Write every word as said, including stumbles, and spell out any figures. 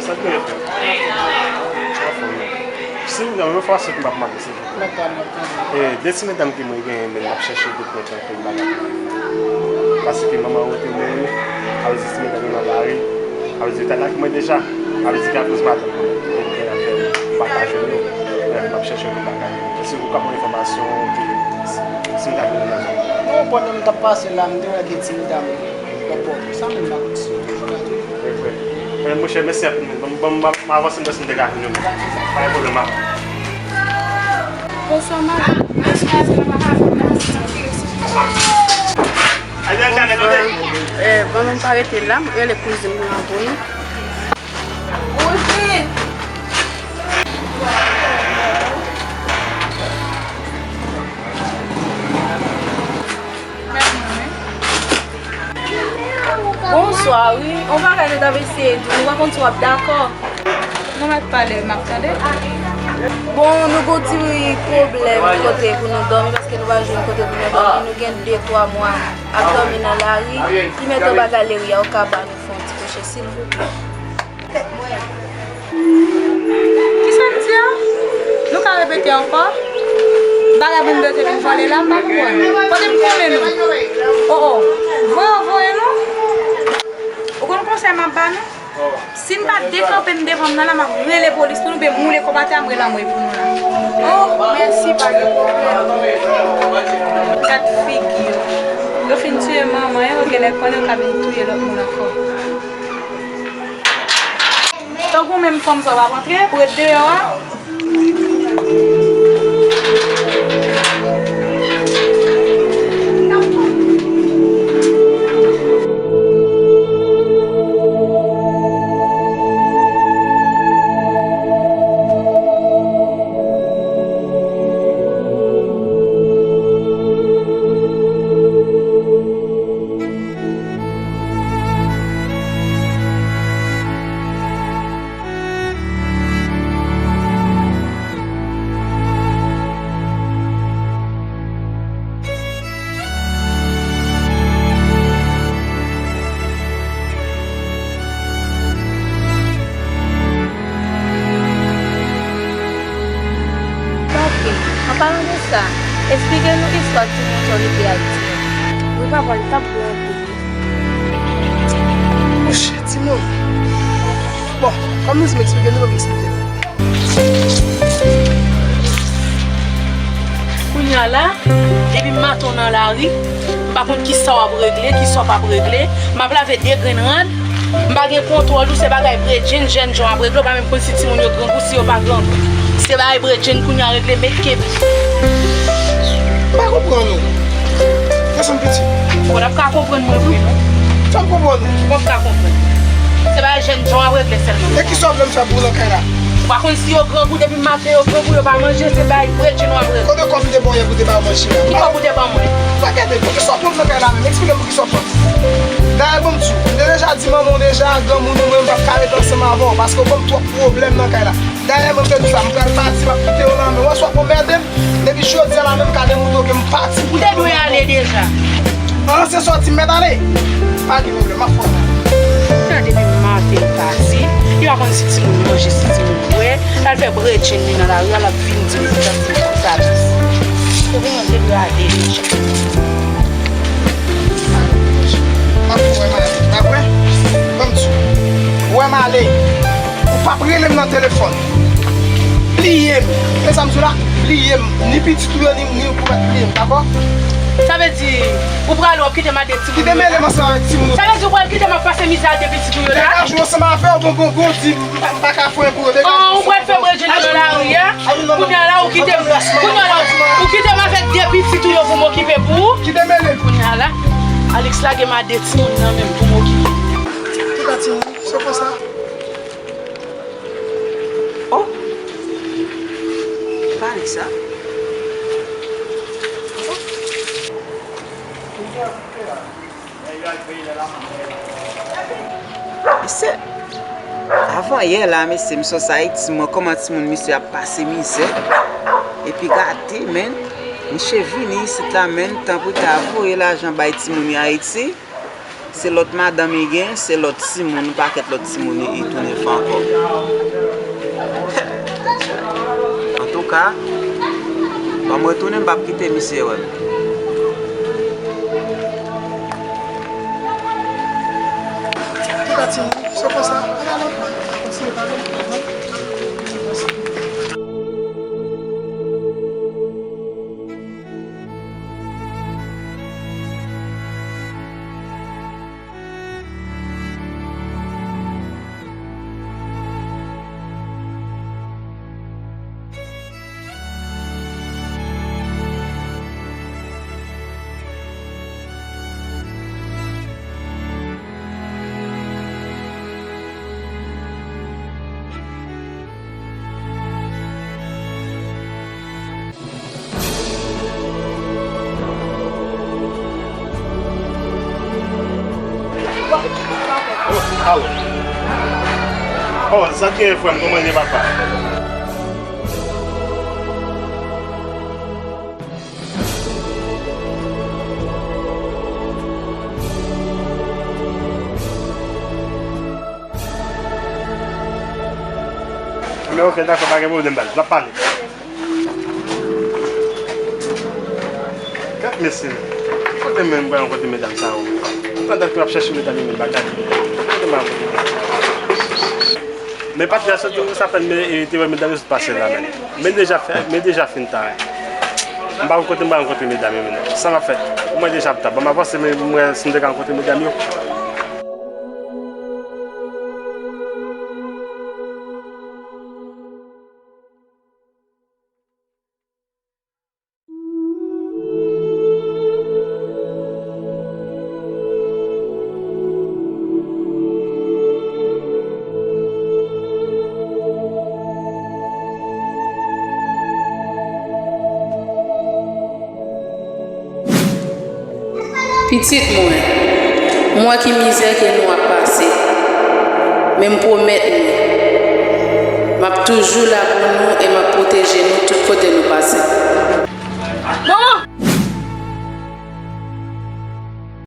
Sa k gen frè? Anfòm, non. Silvouplè, yon fwa se pou m ap mande, silvouplè. E, de ti medam ke mwen genyen, men m ap chèche tout mwen tankou bagay. Paske manman yo te mouri, sa vle di ti medam yo nan lari, sa vle di yo t al ak mwen deja, sa vle di ke akoz madanm mwen, e, e, m pa ka jwenn yo, e, m ap chèche yo tout bagay. Èske ou ka ban m enfòmasyon ke si m ta vin nan zòn? Non, pandan m t ap pase la, m te wè de ti medam nan pòt. Sa menm m ap di. Wi, frè. E, monchè, mèsi anpil. Bon, bon, m ap, m ap avanse, m panse m te ka vin yo menm. Pa gen pwoblèm, m ap. Bonswa, madanm. Eskize, nou pa ka fè yon ti... Al nan entènèt, tande. E, bon, nou pa rete la, m rele kouzin mwen an pou nou. Kouzin! Bonswa, wi. On bagay nou t ap eseye di w, nou pa konn si w ap dakò. Nou mèt pale, m ap tande. Bon, nou gon ti pwoblèm kote pou nou dòmi, paske nou pa jwenn kote pou nou dòmi. Nou gen de, twa mwa ap dòmi nan lari. Ki mèt yon bagay lari a, ou ka ba nou fè yon ti kouche, silvouplè. Kisa m di a? Nou ka repete ankò? Bagay moun yo te vin vòlè la, m pa konprann. Kote m konnen nou? O, o. Voye yo voye nou? Ou konn konsèy m ap ba nou? Si n pa dekanpe m devan m nan la, m ap rele polis pou nou, oubyen m woule kòb atè a, m rele anmwey pou nou la. O, mèsi, pa gen pwoblèm. Gad figi yo. Yo fin tiye manman yo, genlè konnen yo ka vin touye lòt moun ankò. Tankou menm fanm sa w ap antre, pou ret deyò a. Papi, an palan de sa, esplike nou istwa timoun sa w te al tiye. Wi, papa, li t ap gwo anpil. Monchè, timoun. Bon, kòm nou di m eksplike nou, nou eksplike nou. Kounye a la, depi maten w nan lari, m pa konn kisa w ap regle, kisa w p ap regle. M ap lave de grenn rad, m pa gen kontwòl ou, se bagay bredjenn, jènjan w ap regle, w pa menm konn si timoun yo grangou, si yo pa grangou. Se bagay bredjenn kounye a regle, met kenbe. M pa konprann ou. Gason piti. Bon, n ap ka konprann mwen vre, non? Fè m konprann ou. Bon, m ka konprann. Se bagay jènjan w ap regle sèlman. E kisa w vle m fè pou ou nan kay la? Ou pa konn si yo grangou, depi maten yo grangou, yo pa manje, se bagay bredjenn w ap regle. Konbyen kòb m te ba w yè pou w te ba yo manje a? Ki kòb ou te ban mwen? Pa gade, poukisa w pran m nan kay la menm? Eksplike m poukisa w pran m. Dayè, ban m di w, m te deja di manman w deja, granmoun ou mwen, m p ap ka ret ansanm avè w, paske w ban m twòp pwoblèm nan kay la. Dayè, mwen, m te di w sa, m pral pati, m ap kite w la, men w wè si w ap anmède m, depi jodi a la menm, m ka demoutre w ke m pati pou... Ou te dwe ale deja. An, se sòti m mèt ale. Pa gen pwoblèm, m ap fè w mal. Sa depi maten l pati, li pa konn si timoun manje, si timoun bwè, l al fè bredjenn li nan lari a, l ap vin di m pou sa, si pou sa. Ou konnen w te dwe ale deja. M ap fè w mal, dapre, ban m di w, w wè m ale. Ou p ap rele m nan telefòn. Bliye m. Men sa m di w la, bliye m. Ni pitit ou yo, ni, ni ou p ap bliye m, dakò? Sa vle di, ou prale, w ap kite m ak de timoun yo la? Kite mele m ansanm avèk timoun yo. Sa vle di, ou pral kite m ap pase mizè ak de pitit ou yo la? Degaj ou ansanm avè w, gon, gon, gon, di m pa, m pa ka fè yon gwo degaj. An, ou pral fè bredjenn nan lari a? Kounye a la, ou kite m, kounye a la, ou kite m avèk de pitit ou yo pou m okipe pou ou? Kite mele m. Kounye a la, Alex lage m ak de timoun nan men m pou m okipe. Ki pa timoun? Se konsa. Oh! Ki pa li sa? Oh! Mesye, avan yè la, mesye, m sot Ayiti, m wè kòman timoun misye ap pase mizè. Epi gade, menn, misye vini isit la, menn, tanpri ta voye lajan bay timoun yo Ayiti. Se lòt madanm li gen, se lòt timoun, pakèt lòt timoun li, li tounen fè ankò. Antouka, ban m retounen, m p ap kite misye wè m. Tentative, se konsa. Al ale, kontinye pale. Alo. Oh, sa k gen, frè m, kòman ye, papa? Men ok, dakò, pa gen pwoblèm, baz. N ap pale. Gad mesye, men. Kote mwen pral rankontre medam sa yo? Pandan ke m ap chèche medam yo, men bagay. Kote mwen rankontre medam sa yo? Men patnè, soti pou sa fè, men, e, te wè medam yo sot pase la, men. Men deja fè, men deja fin ta. M pa konn kote m pral rankontre medam yo, men. Sa m ap fè? Mwen deja ap ta. Ban m avanse, men mwen si m te ka rankontre medam yo. Pitit mwen, m wè ki mizè ke nou ap pase, men m pwomèt nou, m ap toujou la pou nou e m ap pwoteje nou tout kote nou pase. Bon,